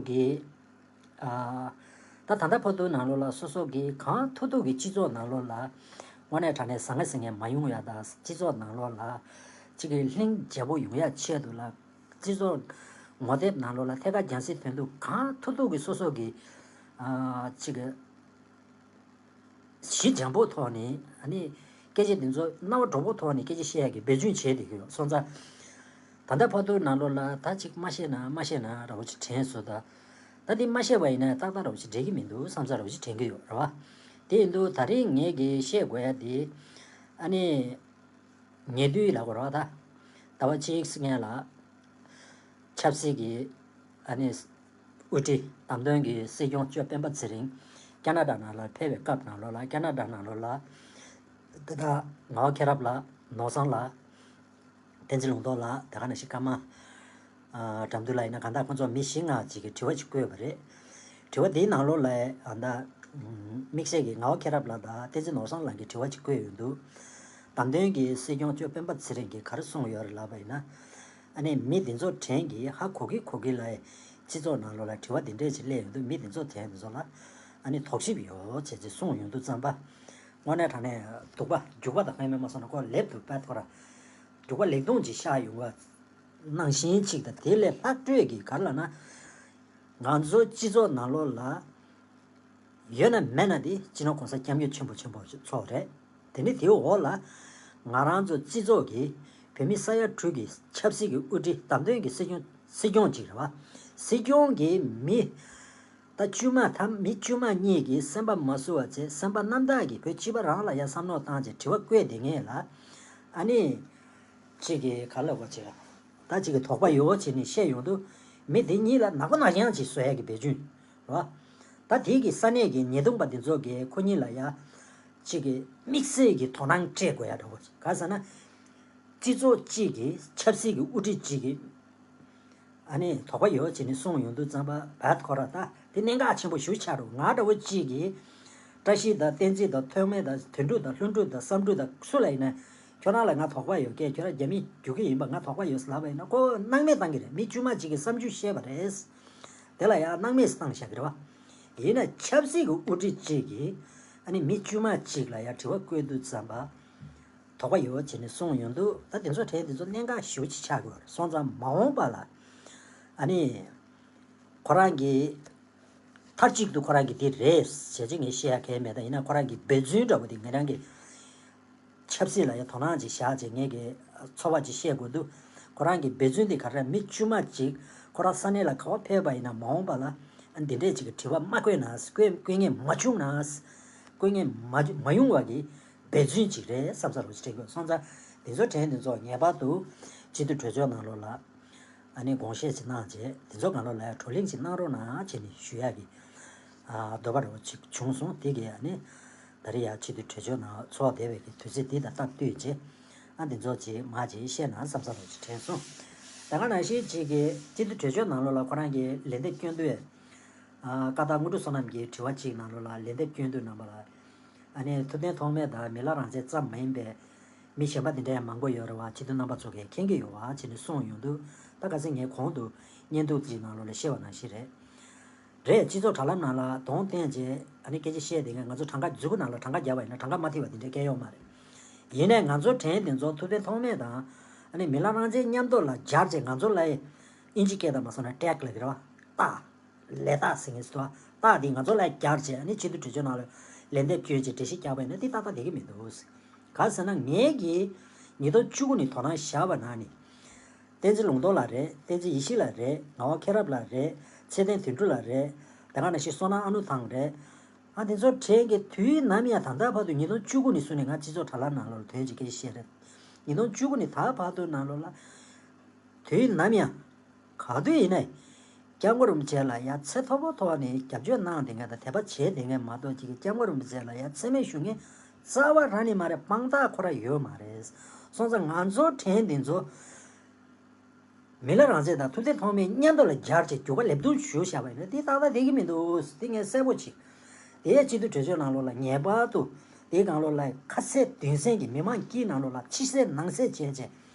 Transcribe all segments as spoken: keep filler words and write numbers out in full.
གི། ཨ། ད་ད་ལྟ་བར་དུ་ནང་ལོགས་ལ་སོ་སོ་གི་གང་ཐུབ་ཐུབ་ཀྱི་སྤྱི་ཚོགས་ནང་ལོགས་ལ་དངོས་གནས་དྲང་གནས་ཟང་ངེ་ཟིང་ངེ་མ་ཡོང་ཡ་དང་། སྤྱི་ཚོགས་ནང་ལོགས་ལ་གཅིག་གི་ལྷིང་འཇགས་པོ་ཡོང་ཡ་ཆེད་དུ་ལ། སྤྱི་ཚོགས་ངོ་དེབ་ནང་ལོགས་ལ་ཐད་ཀར་རྒྱང་སྲིང་དོན་དུ་གང་ཐུབ་ཐུབ་ཀྱི་སོ་སོ་གི། ཨ། གཅིག་གི་ཞི་འཇམ་པོ་ཐོག་ནས། ཨ་ནི་སྐད་ཆ་འདི་ཚོ་རྣ་བ་གྲོག་པོ་ཐོག་ནས་སྐད་ཆ་བཤད་ཡག་གི་འབད་བརྩོན་བྱས་བསྡད་ཀྱི་ཡོད། སོང་ཙང་ད་ལྟ་བར་དུ་ནང་ལོགས་ལ་ད་ཅིག་མ་བཤད་ན་མ་བཤད་ན་འདྲ་བོ་ཅིག་དྲན་སོང་། ད་ད་འདི་མ་བཤད་པ་ཡིན་ན་ཏག་ཏག་འདྲ་བོ་ཅིག་འགྲིག་གི་མི་འདུག་བསམ་ས་འདྲ་བོ་ཅིག་དྲན་གྱི་ཡོད་རེད་བ། དེ་ཡིན་དུས་ད་རེས་ངས་གི་བཤད་དགོས་ཡ་དེ། ཨ་ནི་ཉེ་དུས་ལ་གོ་ར་ད་ཟླ་བ་གཅིག་སྔོན་ལ་ཆབ་སྲིད་ཀྱི། ཨ་ནི་དབུ་ཁྲིད་བདམས་ཐོན་གྱི་སྲིད་སྐྱོང་གཙོས་སྤེན་པ་ཚེ་རིང་ཀ་ན་ཌ་ནང་ལ་ཕེབས་པའི་སྐབས་ནང་ལོགས་ལ། ཀ་ན་ཌ་ནང་ལོགས་ལ་དེ་དག་ངག་དབང་མཁྱེན་རབ་ལགས། ནོར་བཟང་ལགས། བསྟན་འཛིན་ལུང་རྟོགས་ལགས། དེ་ག་ནང་བཞིན་ཀརྨ། ཨ། དགྲ་འདུལ་ལགས་ཡིན་ན། གང་ལྟར་ཁོང་ཚོ་མི་བཞི་ལྔ་ཅིག་གིས་དྲི་བ་ཅིག་བཀོད་པ་རེད། དྲི་བ་དེའི་ནང་ལོགས་ལ། ཨ། ད་དམིགས་བསལ་གྱི་ངག་དབང་མཁྱེན་རབ་ལགས་དང་བསྟན་འཛིན་ནོར་བཟང་ལགས་ཀྱིས་དྲི་བ་ཅིག་བཀོད་ཡོང་དུས། བདམས་ཐོན་གྱི་སྲིད་སྐྱོང་གཙོས་སྤེན་པ་ཚེ་རིང་གིས་ག་རེ་གསུངས་ཡོད་རེད་ལབ་པ་ཡིན་ན། ཨ་ནི་མི་འདི་ཚོ་དྲན་གྱིས་ཧ་གོ་གི་གོ་གི་ལ། སྤྱི་ཚོགས་ནང་ལོགས་ལ་དྲི་བ་འདི་འདྲས་ཅིག་སླེབས་ཡོང་དུས། མི་འདི་ཚོ་དྲན་འདི་ཚོ་ལ་ཨ་ནི་དོགས་གཞི་ཡོད་བྱས་ཅིག་གསུངས་ཡོང་དུས་ཙམ་པ། དངོས་གནས་དྲང་གནས་སྡུག་པ། རྒྱུག་པ་དང་ལྷད་མེད་མ་སོང་ན་ཁོ་ལེབ་ཏུ་པད་ཁོ་ར། རྒྱུག་པ་ལེགས་མཐོང་ཅིག་ཤར་ཡོང་བ་ནང་བཞིན་ཅིག་དང་། དེ་ལས་ལྷག་སྤྲོས་ཀྱི་ག་རེ་ལབ་ན། ང་ཚོ་སྤྱི་ཚོགས་ནང་ལོགས་ལ་ཡོད་ན་མེད་ན་དེ་སྤྱི་ནོར་༸གོང་ས་༸སྐྱབས་མགོན་ཆེན་པོ་ཆེན་པོ་ཚོ་རེད། དེ་ནི་དེའི་འོག་ལ་ང་རང་ཚོ་སྤྱི་ཚོགས་ཀྱི་བོད་མི་ས་ཡ་དྲུག་གི་ཆབ་སྲིད་ཀྱི་དབུ་ཁྲིད་བདམས་ཐོན་གྱི་སྲིད་སྐྱོང་སྲིད་སྐྱོང་ཅིག་རེད་བ། སྲིད་སྐྱོང་གི་མི། ད་དཀྱུས་མ། ད་མི་དཀྱུས་མ་གཉིས་ཀྱིས་སེམས་པ་མ་བཟོད་པ་བྱས། སེམས་པ་རྣམ་དག་གིས་བོད་སྤྱི་པ་རང་ལ་ཡ་བསམ་བློ་བཏང་བྱས་དྲི་བ་བཀོད་དེ་ངེས་ལ། ཨ་ནི་གཅིག་གིས་ག་ལབ་པ་བྱས། ད་གཅིག་གིས་དོགས་པ་ཡོད་བྱས་ནས་བཤད་ཡོང་དུས། མི་དེ་གཉིས་ལ་ནག་པོ་ནག་རྐྱང་ཅིག་བཟོ་ཡ་གི་འབད་བརྩོན་རེད་བ། ད་དེ་གི་ས་གནས་ཀྱི་ཉེས་རྡུང་པ་འདི་ཚོ་གིས་ཁོ་གཉིས་ལ་ཡ་གཅིག་གི་དམིགས་བསལ་གྱི་དོ་སྣང་སྤྲད་དགོས་ཡ་འདྲ་བོ། ག་ཟེར་ན། སྤྱི་ཚོགས་གཅིག་གི་ཆབ་སྲིད་ཀྱི་དབུ་ཁྲིད་གཅིག་གིས། ཨ་ནི་དོགས་པ་ཡོད་བྱས་ནས་གསུངས་ཡོང་དུས་ཙམ་པ། བད་ཁོ་ར་ད་དེ་གནད་འགག་ཆེན་པོ་ཞེ་པོ་ཆགས་འགྲོ། ང་འདྲ་བོ་གཅིག་གིས་བཀྲ་ཤིས་དང་བསྟན་འཛིན་དང་ཐོགས་མེད་དང་དོན་གྲུབ་དང་ལྷུན་གྲུབ་དང་བསམ་གྲུབ་དང་སུ་ལ་ཡིན་ན། ཁྱོད་རང་ལ་ང་དོགས་པ་ཡོད། ཀྱེ། ཁྱོད་རང་རྒྱ་མི་རྒྱུག་གི་ཡིན་པ་ང་དོགས་པ་ཡོད་ལབ་པ་ཡིན་ན། ཁོ་སྣང་མེད་བཏང་གི་རེད། མི་དཀྱུས་མ་གཅིག་གིས་བསམ་ཚུལ་བཤད་པ་རེད། དེ་ལ་ཡང་སྣང་མེད་བཏང་བཞག་གི་རེད་བ། ཡིན་ན་ཆབ་སྲིད་ཀྱི་དབུ་ཁྲིད་གཅིག་གིས་ཨ་ནི་མི་དཀྱུས་མ་གཅིག་ལ་ཡང་དྲི་བ་བཀོད་དུས་ཙམ་པ། དོགས་པ་ཡོད་བྱས་ནས་གསུངས་ཡོང་དུས། ད་དེ་ཚོ་དྲན། དེ་ཚོ་གནད་འགག་ཞེ་པོ་ཅིག་ཆགས་ཀྱི་ཡོད་རེད། སོང་ཙང་མ་འོངས་པ་ལ་ཨ་ནི་ཁོ་རང་གིས་མཐའ་གཅིག་ཏུ་ཁོ་རང་གིས་འདི་རེད་ཟེར་ཅིག་ངས་བཤད་ཡ་གང་ཡང་མེད། ད་ཡིན་ན་ཁོ་རང་གི་འབད་བརྩོན་འདྲ་བོ་དེ། ང་རང་གི་ཆབ་སྲིད་ལ་ཡ་དོ་སྣང་ཅིག་བཞག་བྱས་ངས་གི་ཚོར་བ་ཅིག་བཤད་དགོས་འདུག་ཁོ་རང་གི་འབད་བརྩོན་དེ་ག་རེ། མི་དཀྱུས་མ་ཅིག་ཁོ་རང་ས་གནས་ལ་ག་པར་ཕེབས་པ་ཡིན་ན་མ་འོངས་པ་ལ་འདི་འདྲས་ཅིག་གི་དྲི་བ་མ་བཀོད་ན། བཀོད་བཀོད་མཁན་མ་བྱུང་ན། བཀོད་མཁན་མ་མ་ཡོང་བ་གི་འབད་བརྩོན་ཅིག་རེད་བསམ་ས་རུ་ཅིག་དྲན་དགོས། སོང་ཙང་འདི་ཚོ་དྲན། འདི་ཚོ་ངེས་པར་དུ་སྤྱི་འཐུས་གྲོས་ཚོགས་ནང་ལོགས་ལ་ཨ་ནི་དགོངས་བཞེས་ཅིག་གནང་བྱས། འདི་ཚོ་སྒང་ལོགས་ལ་ཡ་བགྲོ་གླེང་ཅིག་གནང་རོགས་གནང་བྱས་ནས་ཞུ་ཡ་གི། ཨ། འདོད་པ་འདྲ་བོ་ཅིག་བྱུང་སོང་། དེ་གིས་ཨ་ནི་ད་རེས་ཡ་སྤྱི་འཐུས་གྲོས་ཚོགས་ནང་ཚོགས་བསྡད་པའི་གི་དུས་ཚོད་འདི་དང་སྟབས་བསྟུན་བྱས། ཨ། འདི་ཚོ་ཅིག་མར་ཅིག་བཤད་ན་བསམ་བསམ་རོགས་ཅིག་དྲན་སོང་། ད་ག་ནང་བཞིན་ཅིག་གི་སྤྱི་འཐུས་གྲོས་ཚོགས་ནང་ལོགས་ལ་ཁོ་རང་གིས་ལན་འདེབས་བསྐྱོན་དུས། ཨ། བཀའ་བཏགས་དངོས་གྲུབ་བསོད་ནམས་ཀྱིས་དྲི་བ་ཅིག་ནང་ལོགས་ལ་ལན་འདེབས་བསྐྱོན་དུས་ནང་པ་ལ། ཨ་ནི་ཐུབ་བསྟན་ཐོགས་མེད་དང་མི་ལ་རང་བཙན་ཙམ་མ་ཡིན་པའི་མི་གཞན་པ་འདི་འདྲ་ཡང་མང་པོ་ཡོད་རེད་བ། སྤྱི་འཐུས་རྣམ་པ་ཚོ་གིས་མཁྱེན་གྱི་ཡོད་བ་བྱས་ནས་གསུངས་ཡོང་དུས། ད་ག་ཚོད་ངས་གོང་དུ་བརྙན་ཐུང་ཅིག་ནང་ལོགས་ལ་བཤད་པ་ནང་བཞིན་རེད། རེད། སྤྱི་ཚོགས་དྲ་ལམ་ནང་ལ་གདོང་བསྟན་བྱས་ཨ་ནི་སྐད་ཆ་བཤད་བསྡད་མཁན། ང་ཚོ་གྲངས་ཀ་མཛུབ་གུ་ནང་ལ་གྲངས་ཀ་བརྒྱབ་པ་ཡིན་ན་གྲངས་ཀ་མ་ཐིག་པ་དེ་འདྲའི་སྐད་ཡོད་མ་རེད། ཡིན་ནའི་ང་ཚོ་དྲན་དེ་ཚོ་ཐུབ་བསྟན་ཐོགས་མེད་དང་ཨ་ནི་མི་ལ་རང་བཙན་མཉམ་དུ་ལ་སྦྱར་བྱས། ང་ཚོ་ལ་ཨིན་ཇི་སྐད་དང་མ་སོང་ན་ཊེག་ལབ་ཀྱི་རེད་བ། རྟགས། ལས་རྟགས་ཟེར་མཁན་ཟེར་བ། རྟགས་དེ་ང་ཚོ་ལ་སྦྱར་བྱས་ཨ་ནི་སྤྱི་འཐུས་གྲོས་ཚོགས་ནང་ལ་ལན་འདེབས་བསྐྱོན་བྱས་འགྲེལ་བཤད་རྒྱག་པ་ཡིན་ན་དེ་ཏག་ཏག་བསྡད་ཀྱི་མི་འདུག་ག་ཟེར་ན་ངས་ཀྱིས་ཉིས་སྟོང་བཅུ་དགུ་ནས་དོ་སྣང་བཞག་པ་ནང་ནས། བསྟན་འཛིན་ལུང་རྟོགས་ལགས་རེད། བསྟན་འཛིན་ཡེ་ཤེས་ལགས་རེད། ངག་དབང་མཁྱེན་རབ་ལགས་རེད། ཚེ་བརྟན་དོན་གྲུབ་ལགས་རེད། དེ་ག་ནང་བཞིན་བསོད་ནམས་ཨ་ནུ་ཐང་རེད། ཨ། དེ་ཚོ་གྲས་ཀྱིས་དུས་ནམ་ཡང་། ད་ལྟ་བར་དུ་ཉིས་སྟོང་བཅུ་དགུ་ནས་བཟུང་ནས་ང་སྤྱི་ཚོགས་དྲ་ལམ་ནང་ལོགས་ལ་དོན་གྱི་སྐད་ཆ་བཤད་རེད། ཉིས་སྟོང་བཅུ་དགུ་ནས་ད་བར་དུ་ནང་ལོགས་ལ་དུས་ནམ་ཡང་ག་དུས་ཡིན་ནའི་སྐྱབས་མགོན་རིན་པོ་ཆེ་ལ་ཡ་ཚད་མཐོ་པོ་ཐོག་ནས་རྒྱབ་སྐྱོར་གནང་བསྡད་མཁན་དང་དད་པ་བྱས་བསྡད་མཁན་མ་གཏོགས། ཅིག་གིས་སྐྱབས་མགོན་རིན་པོ་ཆེ་ལ་ཡ་མཚན་སྨད་ཞུ་མཁན་རྩ་བ་རང་ནས་མ་རེད། དཔང་རྟགས་ཁོ་རང་ཡོད་མ་རེད། སོང་ཙང་ང་ཚོ་དྲན་དེ་ཚོ་མི་ལ་རང་བཙན་དང་ཐུབ་བསྟན་ཐོགས་མེད་མཉམ་དུ་ལ་སྦྱར་བྱས་རྒྱུག་པ་ལེབ་རྡུང་ཞུ་བཞག་པ་ཡིན་ན་དེ་ཏག་ཏག་བསྡད་ཀྱི་མི་འདུག་དེ་ངས་གསལ་པོ་བྱས། དེ་ཡ་སྤྱི་འཐུས་གྲོས་ཚོགས་ནང་ལོགས་ལ་ངེས་པར་དུ་དེའི་སྒང་ལོགས་ལ་ཁ་གསལ་དོན་གསལ་གྱི་མི་མང་དཀྱིལ་ནང་ལོགས་ལ་ཕྱི་གསལ་ནང་གསལ་བྱས་བྱས།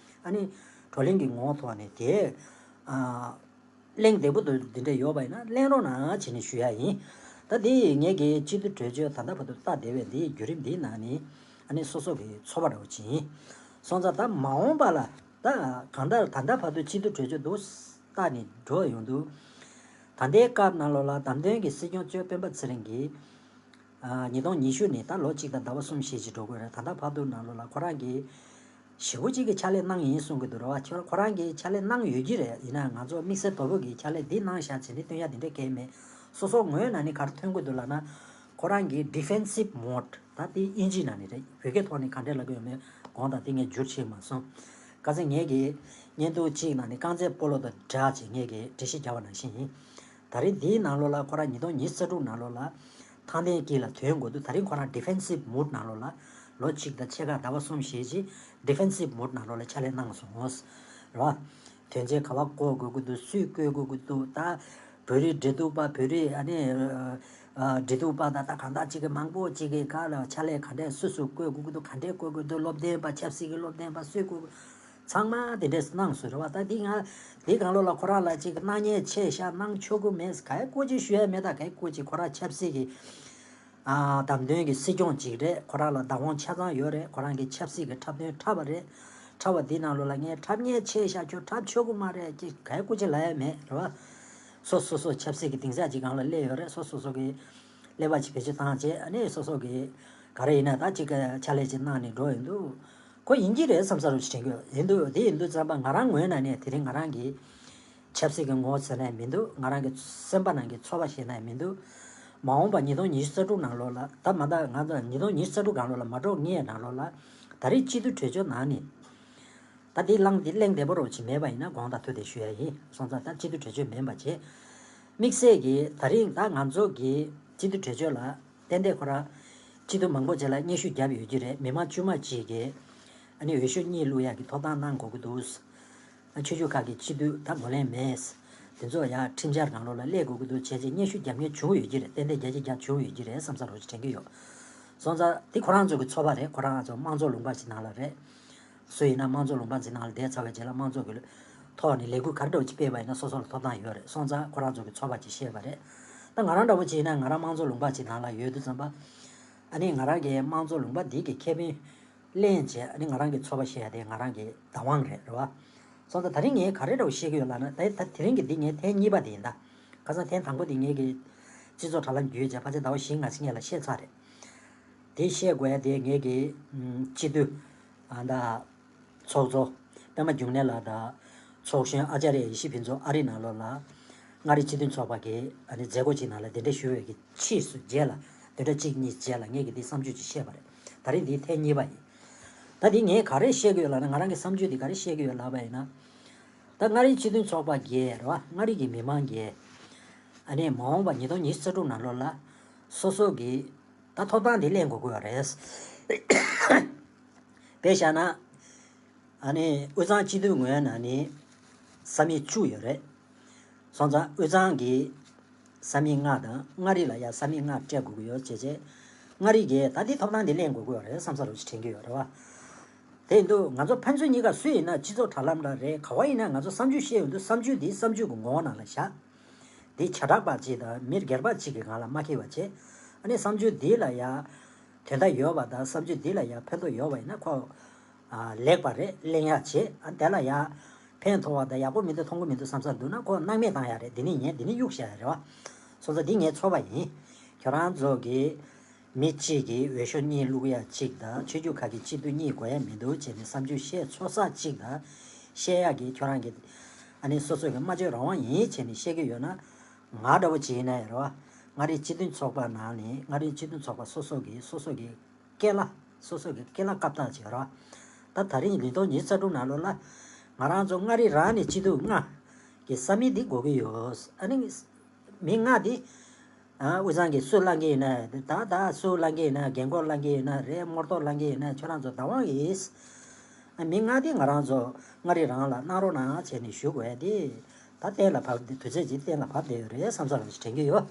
ཨ་ནི་བགྲོ་གླེང་གི་ངོ་བོ་ཐོག་ནས་དེ། ཨ། གླེང་བདེ་པོ་འདུག་འདི་འདྲ་ཡོད་པ་ཡིན་ན་གླེང་རོགས་གནང་བྱས་ནས་ཞུ་ཡ་ཡིན། ད་འདི་ངས་ཀྱི་སྤྱི་འཐུས་གྲོས་ཆོད་ད་ལྟ་བར་དུ་ལྟ་བདེ་བའི་འདིའི་བརྒྱུད་རིམ་འདིའི་ནང་ནས་ཨ་ནི་སོ་སོ་གི་ཚོར་བ་འདྲ་བོ་ཅིག་ཡིན། སོང་ཙང་ད་མ་འོངས་པ་ལ་ད་གང་ལྟར་ད་ལྟ་བར་དུ་སྤྱི་འཐུས་གྲོས་ཆོད་འདུག་ལྟ་ནས་འགྲོ་ཡོང་དུས། ད་ལྟའི་སྐབས་ནང་ལོགས་ལ་བདམས་ཐོན་གྱི་སྲིད་སྐྱོང་གཙོས་སྤེན་པ་ཚེ་རིང་གིས། ཉིས་སྟོང་ཉི་ཤུ་ནས་ད་ལོ་གཅིག་དང་ཟླ་བ་གསུམ་བཞི་ཅིག་འགྲོ་དགོས་རེད། ད་ལྟ་བར་དུ་ནང་ལོགས་ལ་ཁོ་རང་གིས་ཞེ་པོ་ཅིག་གི་ཕྱག་ལས་གནང་ཡིན་གསུང་གི་འདུག་རེད་བ། ཁྱོད་ཁོ་རང་གིས་ཕྱག་ལས་གནང་ཡོད་ཀྱི་རེད། ཡིན་ན་ང་ཚོ་དམིགས་བསལ་དོ་བོད་ཀྱི་ཕྱག་ལས་འདི་གནང་བཞག་བྱས་ནས་སྟོན་ཡ་དེ་འདྲ་གང་ཡང་མེད། སོ་སོ་ངོས་ནང་ནས་ག་རེ་ཐོན་གྱི་འདུག་ལབ་ན། ཁོ་རང་གིས་defensive mode ད་དེ་དབྱིན་ཇིའི་ནང་ནས་རེད། བོད་སྐད་ཐོག་ནས་ག་འདྲས་ལབ་ཀྱི་ཡོད་མེད་དགོངས་དག་དེ་ངས་བསྒྱུར་ཤེས་མ་སོང་། ཁ་སང་ངས་ཀྱི་བརྙན་ཐུང་གཅིག་ནང་ནས་རྐང་རྩེད་སྤོ་ལོ་དང་སྦྲགས་བྱས་ངས་ཀྱི་འགྲེལ་བཤད་རྒྱག་པ་ནང་བཞིན་ཡིན། ད་རེས་འདིའི་ནང་ལོགས་ལ་ཁོ་རང་ཉིས་སྟོང་ཉི་ཤུ་རྩ་དྲུག་ནང་ལོགས་ལ་ཐང་སྟེང་དཀྱིལ་ལ་ཐོན་དགོས་དུས། ད་རིང་ཁོ་རང་defensive mode ནང་ལོགས་ལ་ལོ་གཅིག་དང་ཕྱེད་ཀ་ཟླ་བ་གསུམ་བཞི་ཅིག་defensive mode ནང་ལོགས་ལ་ཕྱག་ལས་གནང་སོང་། རེད་བ། དོན་ཚན་ག་བ་བཀོད་དགོས་ཀྱི་འདུག་སུས་བཀོད་དགོས་ཀྱི་འདུག་ད་བོད་རིགས་འབྲེལ་གཏུག་པ། བོད་རིགས་ཨ་ནི་ཨ་འབྲེལ་གཏུག་པ་དང་ད་གང་ལྟར་ཅིག་གི་མང་པོ་ཅིག་གི་སྒང་ལ་ཕྱག་ལས་ག་འདྲས་སུ་སུ་བཀོད་དགོས་ཀྱི་འདུག་ག་འདྲས་བཀོད་དགོས་འདུག་སློབ་སྟོན་པ། ཆབ་སྲིད་ཀྱི་སློབ་སྟོན་པ་སུས་བཀོད་དགོས། ཚང་མ་དེ་འདྲས་གནང་སོང་རེད་བ། ད་འདི་ང་འདི་སྒང་ལོགས་ལ་ཁོ་རང་ལ་ཅིག་གནང་མཁན་ཆེ་ཤག་གནང་ཆོག་གི་མེད། ག་ཡེ་སྐོར་ཅིག་ཞུ་ཡ་མེད། ད་ག་ཡེ་སྐོར་ཅིག་ཁོ་རང་ཆབ་སྲིད་ཀྱི་ཨ་བདམས་ཐོན་གྱི་སྲིད་སྐྱོང་ཅིག་རེད། ཁོ་རང་ལ་བདག་དབང་ཆ་ཚང་ཡོད་རེད། ཁོ་རང་གི་ཆབ་སྲིད་ཀྱི་འཁྲབ་སྟོན་འཁྲབ་པ་རེད། འཁྲབ་པ་འདི་ནང་ལོགས་ལ་ངས་འཁྲབ་མཁན་ཆེ་ཤག་ཁྱོད་འཁྲབ་ཆོག་གི་མ་རེད་ཅེས་ག་ཡེ་སྐོར་ཅིག་ལབ་ཡ་མེད་རེད་བ། སོ་སོ་སོ་ཆབ་སྲིད་ཀྱི་སྡིངས་ཆ་ཅིག་སྒང་ལ་སླེབས་ཡོད་རེད། སོ་སོ་སོ་གི་ཀླད་པ་ཅིག་བེད་སྤྱོད་བཏང་བྱས། ཨ་ནི་སོ་སོ་གི་ག་རེ་ཡིན་ན་ད་ཅིག་ཕྱག་ལས་ཅིག་གནང་ནས་འགྲོ་ཡོང་དུས། ཁོ་ཡིན་གྱི་རེད་བསམ་ས་རུ་ཞིག་དྲན་གྱི་ཡོད། ཡིན་དུས་དེ་ཡིན་དུས་ཙམ་པ་ང་རང་ངོས་ནས་ནས་དེ་རིང་ང་རང་གི་ཆབ་སྲིད་ཀྱི་ངོ་བོ་ཟེར་ན་ཡང་མི་འདུག་ང་རང་གི་སེམས་པ་ནང་གི་ཚོར་བ་བཤད་ན་ཡང་མི་འདུག་མ་འོངས་པ་ཉིས་སྟོང་ཉི་ཤུ་རྩ་དྲུག་ནང་ལོགས་ལ། ད་མ་ད་ང་ཚོ་ཉིས་སྟོང་ཉི་ཤུ་རྩ་དྲུག་སྒང་ལོགས་ལ་མ་འགྲོ་ངེས་ནང་ལོགས་ལ། ད་རེས་སྤྱི་འཐུས་གྲོས་ཆོད་ནང་ནས་ད་དེ་གླེང་དེ་གླེང་བདེ་པོ་རོགས་ཅིག་མེད་པ་ཡིན་ན་དགོངས་དག་ཐུགས་བདེ་ཞུ་ཡ་ཡིན། སོང་ཙང་ད་སྤྱི་འཐུས་གྲོས་ཆོད་མིན་པ་བྱས། དམིགས་བསལ་གྱིས་ད་རིང་ད་ང་ཚོ་གི་སྤྱི་འཐུས་གྲོས་ཆོད་ལ་ཏན་ཏན་ཁོ་རང་སྤྱི་འཐུས་མང་པོ་ཅིག་ལ་སྙན་ཞུ་བརྒྱབ་ཡོད་ཀྱི་རེད། མི་མང་དཀྱུས་མ་ཅིག་གིས་ཨ་ནི་འོས་ཤོག་གཉིས་བླུག་ཡག་གི་ཐོབ་ཐང་གནང་དགོས་ཀྱི་འདུག་ཆོས་བརྒྱུད་ཁག་གི་སྤྱི་འཐུས་ད་ངོས་ལེན་མེད། དེ་ཚོ་ཡང་ཁྲིམས་འཆར་སྒང་ལོགས་ལ་སླེབས་དགོས་ཀྱི་འདུག་བྱས་རྗེས་སྙན་ཞུ་བརྒྱབ་མཁན་བྱུང་ཡོད་ཀྱི་རེད། ཏན་ཏན་བརྒྱ་ཆ་བརྒྱ་བྱུང་ཡོད་ཀྱི་རེད་བསམ་ས་རོགས་ཅིག་དྲན་གྱི་ཡོད། སོང་ཙང་དེ་ཁོ་རང་ཚོ་གི་ཚོར་བ་རེད། ཁོ་རང་ཚོ་དམངས་གཙོ་ལུང་པ་ཞིག་ནང་ལ་རེད། སུ་ཡིན་ན་དམངས་གཙོ་ལུང་པ་འཛིན་ནང་ལ་བསྡད་ཚར་བའི་རྗེས་ལ་དམངས་གཙོ་གི་ཐོག་ནས་ལས་འགུལ་ག་རེ་འདྲ་བོ་ཅིག་སྤེལ་བ་ཡིན་ན་སོ་སོ་ལ་ཐོབ་ཐང་ཡོད་རེད། སོང་ཙང་ཁོ་རང་ཚོ་གི་ཚོར་བ་ཅིག་བཤད་པ་རེད། ད་ང་རང་འདྲ་བོ་ཅིག་ཡིན་ན་ང་རང་དམངས་གཙོ་ལུང་པ་ཅིག་ནང་ལ་ཡོད་དུས་ཙམ་པ། ཨ་ནི་ང་རང་གི་དམངས་གཙོ་ལུང་པ་འདི་གི་ཁེ་ཕན་ལེན་བྱས། ཨ་ནི་ང་རང་གི་ཚོར་བ་བཤད་ཡ་དེ་ང་རང་གི་བདག་དབང་རེད། རེད་བ། སོང་ཙང་ད་རིང་ངས་ག་རེ་འདྲ་བོ་བཤད་ཀྱི་ཡོད་ལབ་ན། ད་ད་དེ་རིང་གི་འདི་ངའི་ཐེངས་གཉིས་པ་དེ་ཡིན་ད། ཁ་སང་ཐེངས་དང་པོ་དེ་ངས་གི་སྤྱི་ཚོགས་དྲ་ལམ་བརྒྱུད་བྱས་ཕལ་ཆེར་ཟླ་བ་བཞི་ལྔ་ཅིག་སྔོན་ལ་བཤད་ཚར་རེད། དེ་བཤད་དགོས་ཡ་དེ་ངས་གི་ཨམ་སྤྱི་འཐུས་ཨ་ད་ཚོགས་གཙོ་པད་མ་འབྱུང་གནས་ལགས་དང་ཚོགས་གཞོན་ཨ་ཅཱརྱ་ཡེ་ཤེས་ཕུན་ཚོགས་ཨ་རི་ནང་ལོགས་ལ་མངའ་རིས་སྤྱི་མཐུན་ཚོགས་པ་གི་ཨ་ནི་མཛད་སྒོ་ཅིག་ནང་ལ་གདན་འདྲེན་ཞུ་བའི་གི་ཕྱིས་སུ་རྗེས་ལ་བདུན་ཕྲག་གཅིག་གཉིས་རྗེས་ལ་ངས་གི་འདི་བསམ་ཚུལ་ཅིག་བཤད་པ་རེད། ད་རིང་འདི་ཐེངས་གཉིས་པ་ཡིན། ད་འདི་ངས་ག་རེ་བཤད་ཀྱི་ཡོད་ལབ་ན། ང་རང་གི་བསམ་ཚུལ་འདི་ག་རེ་བཤད་ཀྱི་ཡོད་ལབ་པ་ཡིན་ན། ད་མངའ་རིས་སྤྱི་མཐུན་ཚོགས་པ་གིས་རེད་བ། མངའ་རིས་ཀྱི་མི་མང་གིས་ཨ་ནི་མ་འོངས་པ་ཉིས་སྟོང་ཉི་ཤུ་རྩ་དྲུག་ནང་ལོགས་ལ་སོ་སོ་གི་ད་ཐོབ་ཐང་འདི་ལེན་དགོས་ཀྱི་ཡོད་རེད། དཔེ་བཞག་ན། ཨ་ནི་དབུས་གཙང་སྤྱི་འཐུས་ངོས་ནས་ནི་ས་མིག་བཅུ་ཡོད་རེད། སོང་ཙང་དབུས་གཙང་གི་ས་མིག་ལྔ་དང་མངའ་རིས་ལ་ཡང་ས་མིག་ལྔ་སྤྲད་དགོས་ཀྱི་ཡོད་བྱས་བྱས། མངའ་རིས་ཀྱིས་ད་འདི་ཐོབ་ཐང་འདི་ལེན་དགོས་ཀྱི་ཡོད་རེད་བསམ་ས་རོགས་ཅིག་དྲན་གྱི་ཡོད་རེད་བ། དེ་ཡིན་དུས་ང་ཚོ་ཕན་ཚུན་གཉིས་ཀ་སུ་ཡིན་ན་སྤྱི་ཚོགས་དྲ་ལམ་ལ་རེད། ག་བ་ཡིན་ན་ང་ཚོ་བསམ་ཚུལ་བཤད་ཡོང་དུས་བསམ་ཚུལ་འདི་བསམ་ཚུལ་གྱི་ངོ་བོ་ནང་ལ་བཞག་འདི་བྱེ་བྲག་པ་གཅིག་དང་མི་སྒེར་པ་གཅིག་གི་ངང་ལ་མ་འཁེལ་བ་བྱས། ཨ་ནི་བསམ་ཚུལ་འདི་ལ་ཡང་དོན་དག་ཡོད་པ་དང་བསམ་ཚུལ་འདི་ལ་ཡང་ཕན་ཐོགས་ཡོད་པ་ཡིན་ན་ཁོ་ཨ་ལེགས་པ་རེད། ལེན་ཡག་བྱེད། ཨ་དེ་ལ་ཡང་ཕན་ཐོགས་པ་དང་ཡག་པོ་མི་འདུག་མཐོང་གི་མི་འདུག་བསམ་ས་འདུག་ན་ཁོ་སྣང་མེད་བཏང་ཡག་རེད། འདི་ནི་ཉན། འདི་ནི་གཡུག་བཞག་ཡག་རེད་བ། སོང་ཙང་འདི་ངའི་ཚོར་བ་ཡིན། ཁྱོད་རང་ཚོ་གིས་མི་གཅིག་གིས་འོས་ཤོག་གཉིས་བླུག་ཡ་གཅིག་དང་ཆོས་བརྒྱུད་ཁག་གི་སྤྱི་འཐུས་གཉིས་དགོས་ཡ་མི་འདུག་བྱས་ནས་བསམ་ཚུལ་བཤད་ཆོག་ས་གཅིག་དང་། བཤད་ཡ་གི་ཁྱོད་རང་གི་ཨ་ནི་སོ་སོ་གི་སྨྲ་བརྗོད་རང་དབང་ཡིན་བྱས་ནས་བཤད་ཀྱི་ཡོད་ན། ང་འདྲ་བོ་བྱས་ན་ཡང་རེད་བ། མངའ་རིས་སྤྱི་མཐུན་ཚོགས་པ་ནང་ནས་མངའ་རིས་སྤྱི་མཐུན་ཚོགས་པ་སོ་སོ་གི་སོ་སོ་གི་སྐེ་ལ། སོ་སོ་གི་སྐེ་ལ་བཀབ་ཐག་བྱས་རེད་བ། ད་ད་རིང་ཉིས་སྟོང་ཉི་ཤུ་རྩ་དྲུག་ནང་ལོགས་ལ་ང་རང་ཚོ་མངའ་རིས་རང་ནས་སྤྱི་འཐུས་ལྔ་གི་ས་མིག་འདི་དགོས་ཀྱི་ཡོད། ཨ་ནི་མི་ལྔ་འདི། ཨ་དབུས་གཙང་གི་སུ་བླང་གི་ཡིན་ན། ད་ད་སུ་བླང་གི་ཡིན་ན། རྒན་འཁོགས་བླང་གི་ཡིན་ན་རེད། རྨོར་ཏོ་བླང་གི་ཡིན་ན་ཁྱོད་རང་ཚོ་བདག་དབང་ཡིན། ཨ་མི་ལྔ་འདི་ང་རང་ཚོ་མངའ་རིས་རང་ལ་གནང་རོགས་གནང་བྱས་ནས་ཞུ་དགོས་ཡ་འདི། ད་གཏན་ལ་ཕབ། དུས་ཚོད་ཅིག་གཏན་ལ་ཕབ་བསྡད་ཡོད་རེད་བསམ་ས་རང་ཞིག་དྲན་གྱི་ཡོད།